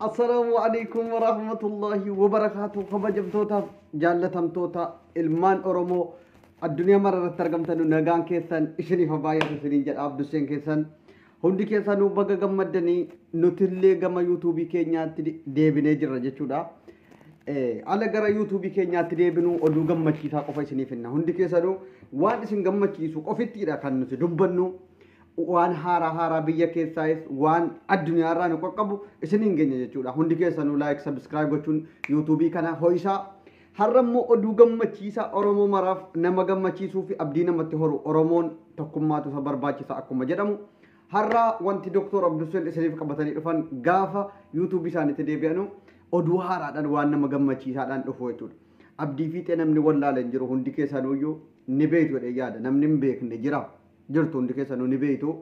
Assalaamu alaikum warahmatullahi wabarakaatu. Kabajamtootaaf jaallatamtoota ilmaan Oromoo addunyaa mara irratti argamtan, nagaan keessan isiniif baay'atu isiniin jedha. Abduseen keessan hundi keessanuu baga gammaddanii, nutillee gama yuutuubii keenyaatti deebinee jirra jechuudha. Ala gara yuutuubii keenyaatti deebinuu oduu gammachiisaa qofa isiniif hinna. Hundi keessanuu waan isin gammachiisu qofittiidha kan nuti dubbannu. Waan haaraa haaraa biyya keessaayis waan addunyaarraa nu qaqqabu isiniin geenya jechuudha. Hundi keessanuu like, subscribe gochuun yuutuubii kana ho'isaa. Har'a immoo oduu gammachiisaa Oromoo maraaf nama gammachiisuu fi abdii namatti horu, Oromoon tokkummaatu isa barbaachisa akkuma jedhamu. Har'a wanti Dooktor Abduseen isiniif qabatanii dhufan, gaafa yuutuubii isaaniitti deebi'anu oduu haaraadhaan waan nama gammachiisaadhaan dhufu jechuudha. Abdii Fiixee namni wallaale hin jiru, hundi keessanuyyuu ni beektu jedhee yaada. Namni hin beekne jira. Jirtu, hundi keessanuu ni beektu.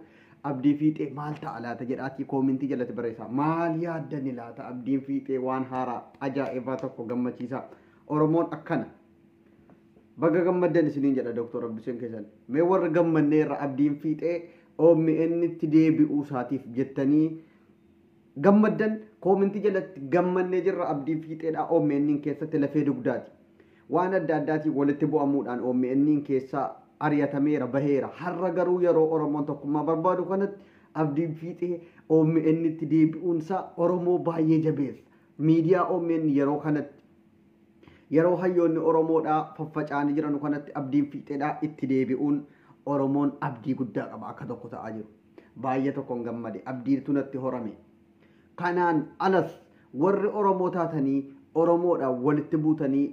Abdii Fiixee maal ta'a laata jedhaatii koomintii jalatti barreessaa. Maal yaaddani laata? Abdiin Fiixee waan haaraa ajaa'ibaa tokko gammachiisaa. Oromoon akkana. Baga gammaddan isiniin jedha Dooktor Abduseen keessan. Mee warra gammannee irra Abdiin Fiixee OMN itti deebi'uu isaatiif jettanii gammaddan koomintii jalatti gammannee jirra. Abdiin Fiixeedha OMN keessatti lafee dugdaati. Waan adda addaatiin walitti bu'amuudhaan OMN keessaa ari'atameera, baheera. Har'a garuu yeroo Oromoon tokkummaa barbaadu kanatti Abdiin Fiixee OMN itti deebi'uunsaa Oromoo baay'ee jabeessa. Miidiyaa OMN yeroo kanatti, yeroo hayyoonni Oromoodhaa faffaca'anii jiran kanatti, Abdiin Fiixeedhaa itti deebi'uun Oromoon abdii guddaa qaba, akka tokko ta'aa jiru. Baay'ee tokkoon gammade, abdiitu natti horame. Kanaan alas warri Oromoo taatanii Oromoodhaan walitti buutanii,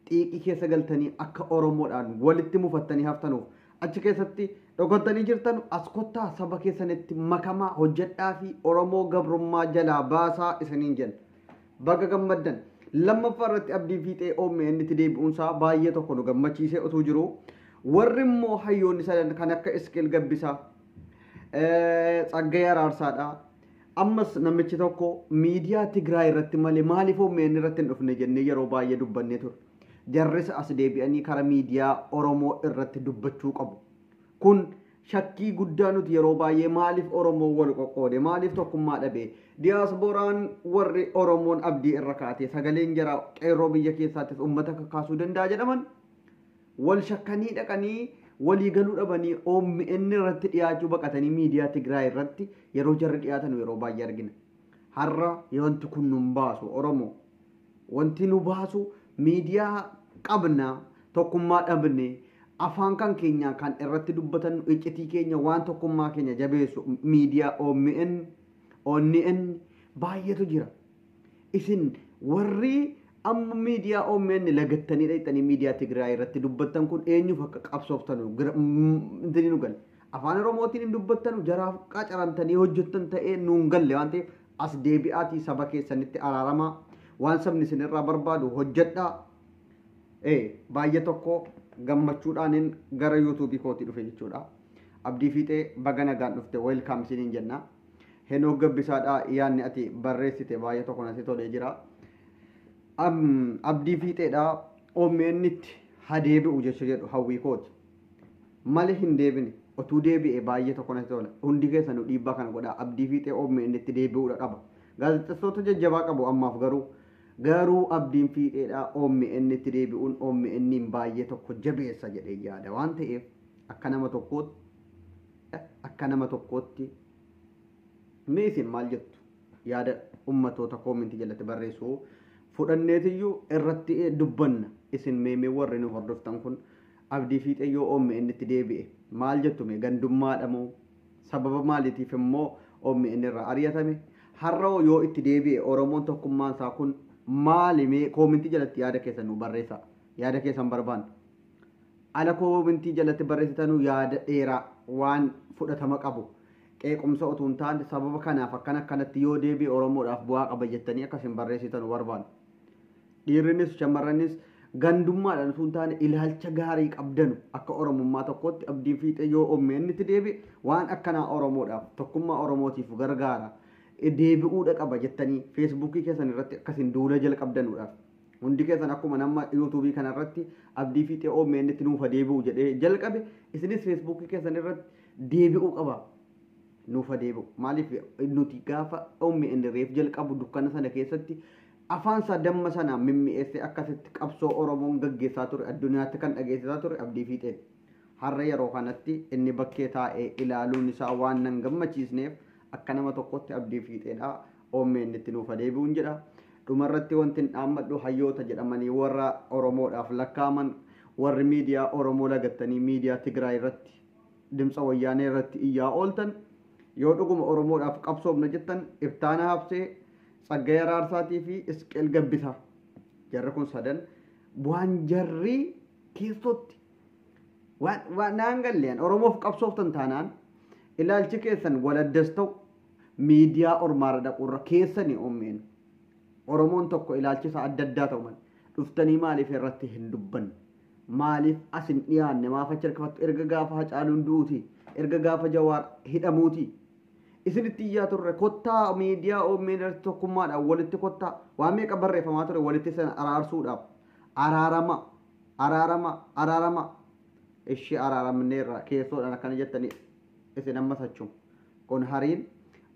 xiiqii keessa galtanii, akka Oromoodhaan walitti mufattanii haftanuuf achi keessatti dhokattanii jirtan, as kottaa, saba keessanitti makamaa, hojjedhaa fi Oromoo gabrummaa jalaa baasaa isiniin jenna. Baga gammaddan. Lammaffaa irratti Abdii Fiixee OMN itti deebi'uunsaa baay'ee tokko nu gammachiisee utuu jiru, warri immoo hayyoonni sadan kan akka Isqil Gabbisaa, Tsaggayee Araarsaadha. Ammas namichi tokko miidiyaa Tigraay irratti malee maaliif OMN irratti hin dhufne jennee yeroo baay'ee dubbannee ture. Jarris as deebi'anii karaa miidiyaa Oromoo irratti dubbachuu qabu. Kun shakkii guddaa nuti yeroo baay'ee, maaliif Oromoo wal qoqqoode, maaliif tokkummaa dhabe, diyaaspooraan warri Oromoon abdii irra kaate, sagaleen jara qeerroo biyya keessaattis uummata kakaasuu danda'a jedhaman, wal shakkanii dhaqanii walii galuu dhabanii OMN irratti dhiyaachuu baqatanii miidiyaa Tigraay irratti yeroo jarri dhiyaatan yeroo baay'ee argina. Har'a wanti kun nu baasu Oromoo. Wanti nu baasu miidiyaa qabna, tokkummaa dhabne. Afaan kan keenya kan irratti dubbatan, iccitii keenya, waan tokkummaa keenya jabeessu miidiyaa OMN, ONN baay'eetu jira. Isin warri amma miidiyaa OMN lagattanii dhaqxanii miidiyaa Tigraay irratti dubbattan kun eenyuuf akka qabsooftanu intini nu galle. Afaan Oromootiin hin dubbattanu, jaraaf qacaramtanii hojjettan ta'ee nuun galle waan ta'eef, as deebi'aatii saba keessanitti araaramaa, waan sabni isinirraa barbaadu hojjedhaa. Baay'ee tokko gammachuudhaanin gara yuutuubii kootii dhufe jechuudha. Abdii Fiixee baga nagaan dhufte, welcome isiniin jenna. Henook Gabbisaadhaa yaadni ati barreessite baay'ee tokko natti tolee jira. Abdii Fiixeedhaa OMN itti haa deebi'u jecha jedhu hawwii kooti. Malee hin deebine, otuu deebi'e baay'ee tokko natti tola. Hundi keessanuu dhiibbaa kana godhaa, Abdii Fiixee OMN itti deebi'uudha qaba. Gaazexeessitoota jajjabaa qabu ammaaf, garuu Abdiin Fiixeedhaa OMN itti deebi'uun OMN baay'ee tokko jabeessa jedhee yaada waan ta'eef, akka nama tokkootti mee isin maal jettu? Yaada ummatoota koomintii jalatti barreessuu fudhanneetiyyuu irratti dubbanna. Isin meemee warri nu hordoftan kun, Abdii Fiixee yoo OMN itti deebi'e maal jettu? Mee gandummaadha moo sababa maaliitiif immoo OMN irraa ari'atame? Har'a yoo itti deebi'e Oromoon tokkummaan isaa kun maali? Mee koomintii jalatti yaada keessan nu barreessaa, yaada keessan barbaanna. Ala koomintii jalatti barreessitanuu yaada dheeraa waan fudhatama qabu, qeequmsa utuu hin taane, sababa kanaaf akkana akkanatti yoo deebi'e Oromoodhaaf bu'aa qaba jettanii akkasin barreessitanu barbaanna. Dhiirrinis shamarranis gandummaadhaan utuu hin taane ilaalcha gaarii qabdanu, akka Oromummaa tokkotti Abdiin Fiixee yoo OMN itti deebi'e waan akkanaa Oromoodhaaf, tokkummaa Oromootiif gargaara, deebi'uudha qaba jettanii feesbuukii keessan irratti akkasin duula jalqabdanuudhaaf. Hundi keessan akkuma nama yuutuubii kanarratti Abdii Fiixee OMN itti nuufa deebi'u jedhee jalqabe, isinis feesbuukii keessan irratti deebi'uu qaba. nuuf adeemu. Maaliif nuti gaafa OMN reef jalqabu dukkana sana keessatti afaan isaa damma sana mimmi'eessee akkasitti qabsoo Oromoon gaggeessaa ture addunyaatti kan dhageessisaa ture Abdii Fiixeen. Har'a yeroo kanatti inni bakkee taa'ee ilaaluun isaa waan nan gammachiisneef akka nama tokkotti Abdii Fiixeedha OMN itti nuuf adeebi'uun jedha. Dhumarratti wanti hin dhaammadhu hayyoota jedhamanii warra Oromoodhaaf lakkaaman warri miidiyaa Oromoo lagattanii miidiyaa Tigraay irratti dimtsa wayyaanee irratti iyyaa ooltan yoo dhuguma Oromoodhaaf qabsoomna jettan Ibtaana Habsee, Tsaggayee Araarsaatii fi Isqeel Gabbisaa jarri kun sadan waan jarri keessotti waan naan galleen Oromoof qabsooftan taanaan ilaalchi keessan waladdas ta'u miidiyaa ormaarra dhaquurra keessanii OMN Oromoon tokko ilaalchi isaa adda addaa ta'u malee dhuftanii maaliif irratti hin dubbanne? Maaliif as hin dhiyaanne? Maaf achi harkifattu? Erga gaafa Hacaaluun du'uuti, erga gaafa Jawaar hidhamuuti. Isinitti iyyaa turre kottaa miidiyaa OMN irratti tokkummaadhaan walitti kottaa waan meeqa barreeffamaa ture walitti sana araarsuudhaaf. Araarama, araarama, araarama. Ishee araaramneerra keessoodhaan akkana jettanii isin ammas achuma. Kun hariin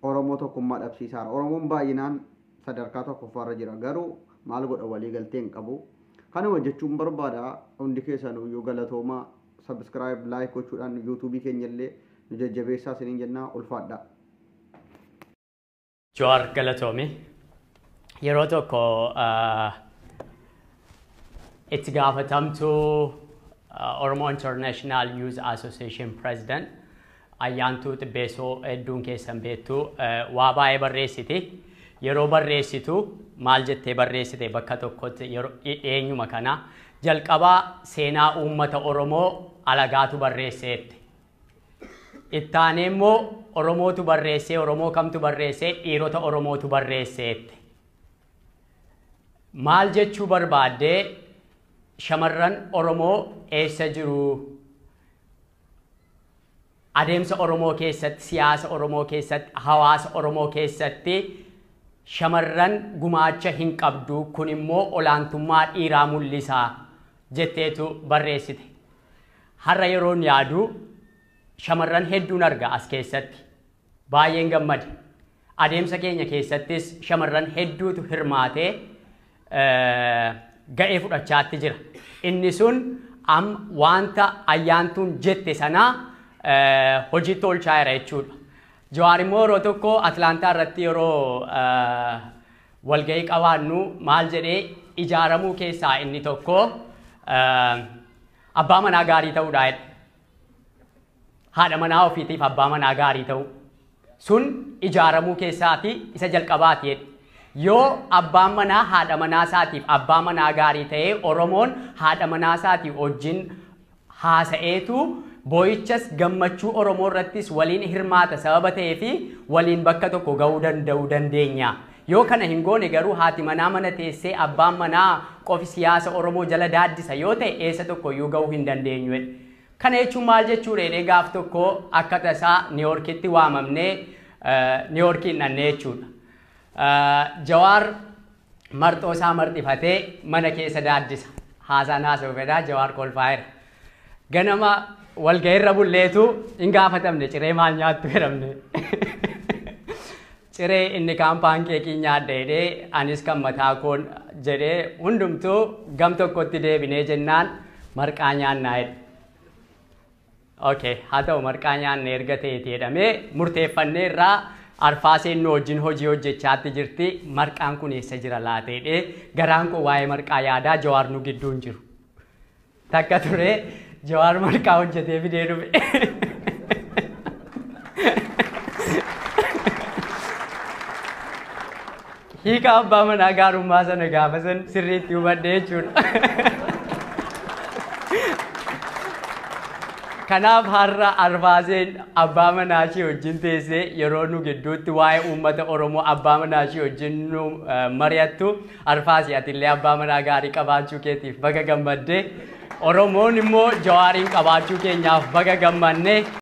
Oromoo tokkummaa dhabsiisaara. Oromoon baay'inaan sadarkaa tokkoffaarra jira. Garuu maal godha walii galtee hin qabu. Kanuma jechuun barbaada hundi keessan iyyuu galatoomaa subscribe like gochuudhaan yuutuubii keenya illee nu jajjabeessaa isiniin jennaa ulfaadha. Jawaar galatoomi. Yeroo tokko itti gaafatamtuu Oromo International Youth Association President Ayyaantuu Xibbeessoo hedduun keessan beektu waa baay'ee barreessiti. Yeroo barreessitu maal jettee barreessite bakka tokkotti yeroo dhiyeenyuma kana jalqabaa seenaa uummata Oromoo alagaatu barreesseetti. Ittaanee immoo Oromootu barreessee, Oromoo kamtu barreessee, dhiirota Oromootu barreesseetti. Maal jechuu barbaaddee shamarran Oromoo eessa jiru? Adeemsa Oromoo keessatti, siyaasa Oromoo keessatti, hawaasa Oromoo keessatti shamarran gumaacha hin qabdu, kun immoo olaantummaa dhiiraa mul'isa jetteetu barreessite. Har'a yeroon yaadu shamarran hedduun arga as keessatti. Baay'een gammade. Adeemsa keenya keessattis shamarran hedduutu hirmaatee ga'ee fudhachaatti jira. Inni sun wanta Ayyaantuun jette sanaa hojiitti oolchaa jira jechuudha. Jawaar immoo yeroo tokko Atlaantaa irratti yeroo walga'ii qabaannu maal jedhee ijaaramuu keessaa inni tokko abbaa manaa gaarii ta'uudha jedhe. Haadha manaa ofiitiif abbaa manaa gaarii ta'u. Sun ijaaramuu keessaati isa jalqabaati jedhe. Yoo abbaan manaa haadha manaa isaatiif abbaa manaa gaarii ta'ee Oromoon haadha manaa isaatiif wajjin haasa'eetu boo'ichas gammachuu Oromoo irrattis waliin hirmaata sababa ta'ee fi waliin bakka tokko ga'uu danda'uu dandeenya. Yoo kana hin goone garuu haati manaa mana teessee abbaan manaa qofi siyaasa Oromoo jala daaddisa yoo ta'e eessa tokko iyyuu ga'uu hin dandeenyu. Kana jechuun maal jechuudha jedhee gaaf tokko akka tasaa Niiwoorkitti waamamnee Niiwoorkiin dhannee jechuudha. Jawaar marxoo isaa marxifatee mana keessa daaddisa. Haasaan haasa'u fedhaa Jawaar kolfaa'eera. Ganama walga'iirra bulleetu hin gaafatamne ciree maal nyaattu jedhamne. Ciree inni kaan paankeekii nyaadha jedhee anis kan mataa koon jedhee hundumtuu gam tokkotti deebinee jennaan marqaa nyaannaa jedhe. Okay, haa ta'u marqaa nyaanne erga ta'eeti jedhamee murteeffannee irraa Arfaaseen nu wajjin hojii hojjechaatti jirti. Marqaan kun eessa jira laata jedhee garaan koo waa'ee marqaa yaadaa Jawaar nu gidduu hin jiru. Takka ture Jawaar marqaa hojjetee fidee dhufe. Hiika abbaa manaa gaarummaa sana gaafa san sirriitti hubadhe jechuudha. Kanaaf har'a Arfaaseen abbaa manaa ishee wajjin teessee yeroo nu gidduutti waa'ee uummata Oromoo abbaa manaa ishee wajjin nu mari'attu Arfaasee atillee abbaa manaa gaarii qabaachuu keetiif baga gammaddee Oromoon immoo Jawaariin qabaachuu keenyaaf baga gammanne.